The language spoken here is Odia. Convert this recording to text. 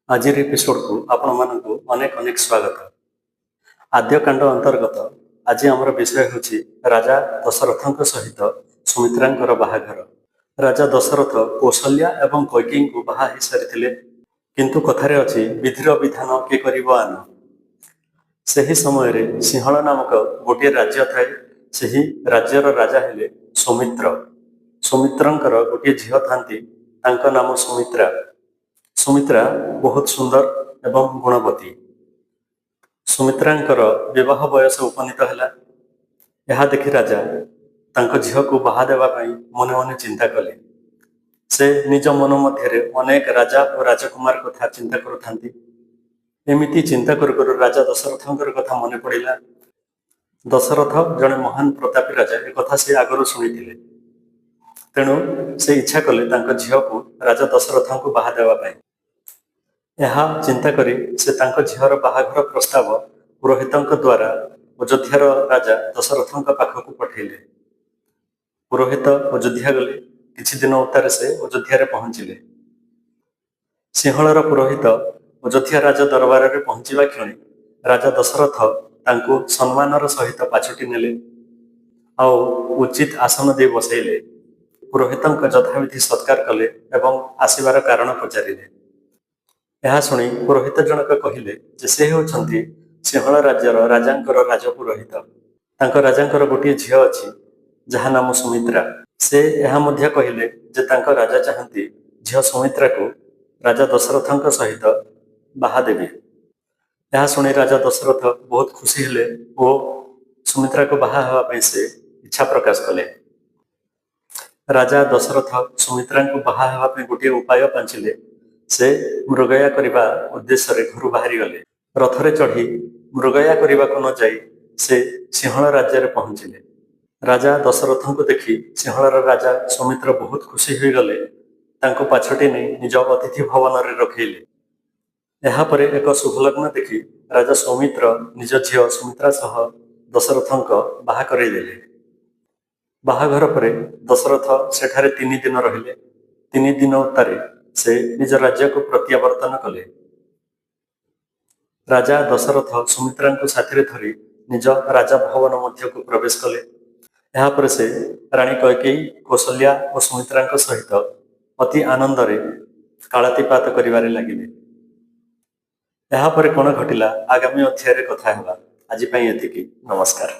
ଆଜିର ଏପିସୋଡକୁ ଆପଣମାନଙ୍କୁ ଅନେକ ଅନେକ ସ୍ୱାଗତ। ଆଦ୍ୟକାଣ୍ଡ ଅନ୍ତର୍ଗତ ଆଜି ଆମର ବିଷୟ ହେଉଛି ରାଜା ଦଶରଥଙ୍କ ସହିତ ସୁମିତ୍ରାଙ୍କର ବାହାଘର। ରାଜା ଦଶରଥ କୌଶଲ୍ୟା ଏବଂ କୈକେୟୀଙ୍କୁ ବାହା ହେଇସାରିଥିଲେ, କିନ୍ତୁ କଥାରେ ଅଛି, ବିଧିର ବିଧାନ କିଏ କରିବ ଆନ। ସେହି ସମୟରେ ସିଂହଳ ନାମକ ଗୋଟିଏ ରାଜ୍ୟ ଥାଏ। ସେହି ରାଜ୍ୟର ରାଜା ହେଲେ ସୌମିତ୍ର। ସୌମିତ୍ରଙ୍କର ଗୋଟିଏ ଝିଅ ଥାନ୍ତି, ତାଙ୍କ ନାମ ସୁମିତ୍ରା। ସୁମିତ୍ରା ବହୁତ ସୁନ୍ଦର ଏବଂ ଗୁଣବତୀ। ସୁମିତ୍ରାଙ୍କର ବିବାହ ବୟସ ଉପନୀତ ହେଲା। ଏହା ଦେଖି ରାଜା ତାଙ୍କ ଝିଅକୁ ବାହା ଦେବା ପାଇଁ ମନେ ମନେ ଚିନ୍ତା କଲେ। ସେ ନିଜ ମନ ମଧ୍ୟରେ ଅନେକ ରାଜା ଓ ରାଜକୁମାର କଥା ଚିନ୍ତା କରୁଥାନ୍ତି। ଏମିତି ଚିନ୍ତା କରୁ କରୁ ରାଜା ଦଶରଥଙ୍କର କଥା ମନେ ପଡ଼ିଲା। ଦଶରଥ ଜଣେ ମହାନ ପ୍ରତାପୀ ରାଜା, ଏକଥା ସେ ଆଗରୁ ଶୁଣିଥିଲେ। ତେଣୁ ସେ ଇଚ୍ଛା କଲେ ତାଙ୍କ ଝିଅକୁ ରାଜା ଦଶରଥଙ୍କୁ ବାହା ଦେବା ପାଇଁ। ଏହା ଚିନ୍ତା କରି ସେ ତାଙ୍କ ଝିଅର ବାହାଘର ପ୍ରସ୍ତାବ ପୁରୋହିତଙ୍କ ଦ୍ୱାରା ଅଯୋଧ୍ୟାର ରାଜା ଦଶରଥଙ୍କ ପାଖକୁ ପଠେଇଲେ। ପୁରୋହିତ ଅଯୋଧ୍ୟା ଗଲେ। କିଛି ଦିନ ଉତ୍ତାରେ ସେ ଅଯୋଧ୍ୟାରେ ପହଞ୍ଚିଲେ। ସିଂହଳର ପୁରୋହିତ ଅଯୋଧ୍ୟା ରାଜ ଦରବାରରେ ପହଞ୍ଚିବା କ୍ଷଣି ରାଜା ଦଶରଥ ତାଙ୍କୁ ସମ୍ମାନର ସହିତ ପାଛୋଟି ନେଲେ ଆଉ ଉଚିତ ଆସନ ଦେଇ ବସେଇଲେ। ପୁରୋହିତଙ୍କ ଯଥାବିଧି ସତ୍କାର କଲେ ଏବଂ ଆସିବାର କାରଣ ପଚାରିଲେ। ଏହା ଶୁଣି ପୁରୋହିତ ଜଣକ କହିଲେ ଯେ ସେ ହେଉଛନ୍ତି ସିଂହଳ ରାଜ୍ୟର ରାଜାଙ୍କର ରାଜପୁରୋହିତ। ତାଙ୍କ ରାଜାଙ୍କର ଗୋଟିଏ ଝିଅ ଅଛି, ଯାହା ନାମ ସୁମିତ୍ରା। ସେ ଏହା ମଧ୍ୟ କହିଲେ ଯେ ତାଙ୍କ ରାଜା ଚାହାନ୍ତି ଝିଅ ସୁମିତ୍ରାକୁ ରାଜା ଦଶରଥଙ୍କ ସହିତ ବାହା ଦେବେ। ଏହା ଶୁଣି ରାଜା ଦଶରଥ ବହୁତ ଖୁସି ହେଲେ ଓ ସୁମିତ୍ରାକୁ ବାହା ହେବା ପାଇଁ ସେ ଇଚ୍ଛା ପ୍ରକାଶ କଲେ। ରାଜା ଦଶରଥ ସୁମିତ୍ରାଙ୍କୁ ବାହା ହେବା ପାଇଁ ଗୋଟିଏ ଉପାୟ ପାଞ୍ଚିଲେ। ସେ ମୃଗୟା କରିବା ଉଦ୍ଦେଶ୍ୟରେ ଘରୁ ବାହାରିଗଲେ। ରଥରେ ଚଢ଼ି ମୃଗୟା କରିବାକୁ ନ ଯାଇ ସେ ସିଂହଳ ରାଜ୍ୟରେ ପହଞ୍ଚିଲେ। ରାଜା ଦଶରଥଙ୍କୁ ଦେଖି ସିଂହଳର ରାଜା ସୌମିତ୍ର ବହୁତ ଖୁସି ହୋଇଗଲେ। ତାଙ୍କୁ ପାଛୋଟି ନେଇ ନିଜ ଅତିଥି ଭବନରେ ରଖେଇଲେ। ଏହାପରେ ଏକ ଶୁଭଲଗ୍ନ ଦେଖି ରାଜା ସୌମିତ୍ର ନିଜ ଝିଅ ସୁମିତ୍ରା ସହ ଦଶରଥଙ୍କ ବାହା କରେଇଦେଲେ। ବାହାଘର ପରେ ଦଶରଥ ସେଠାରେ 3 ଦିନ ରହିଲେ। 3 ଦିନ ଉତ୍ତାରେ ସେ ନିଜ ରାଜ୍ୟକୁ ପ୍ରତ୍ୟାବର୍ତ୍ତନ କଲେ। ରାଜା ଦଶରଥ ସୁମିତ୍ରାଙ୍କୁ ସାଥିରେ ଧରି ନିଜ ରାଜଭବନ ମଧ୍ୟକୁ ପ୍ରବେଶ କଲେ। ଏହାପରେ ସେ ରାଣୀ କୈକେୟୀ, କୌଶଲ୍ୟା ଓ ସୁମିତ୍ରାଙ୍କ ସହିତ ଅତି ଆନନ୍ଦରେ କାଳାତିପାତ କରିବାରେ ଲାଗିଲେ। ଏହାପରେ କଣ ଘଟିଲା, ଆଗାମୀ ଅଧ୍ୟାୟରେ କଥା ହେବା। ଆଜି ପାଇଁ ଏତିକି। ନମସ୍କାର।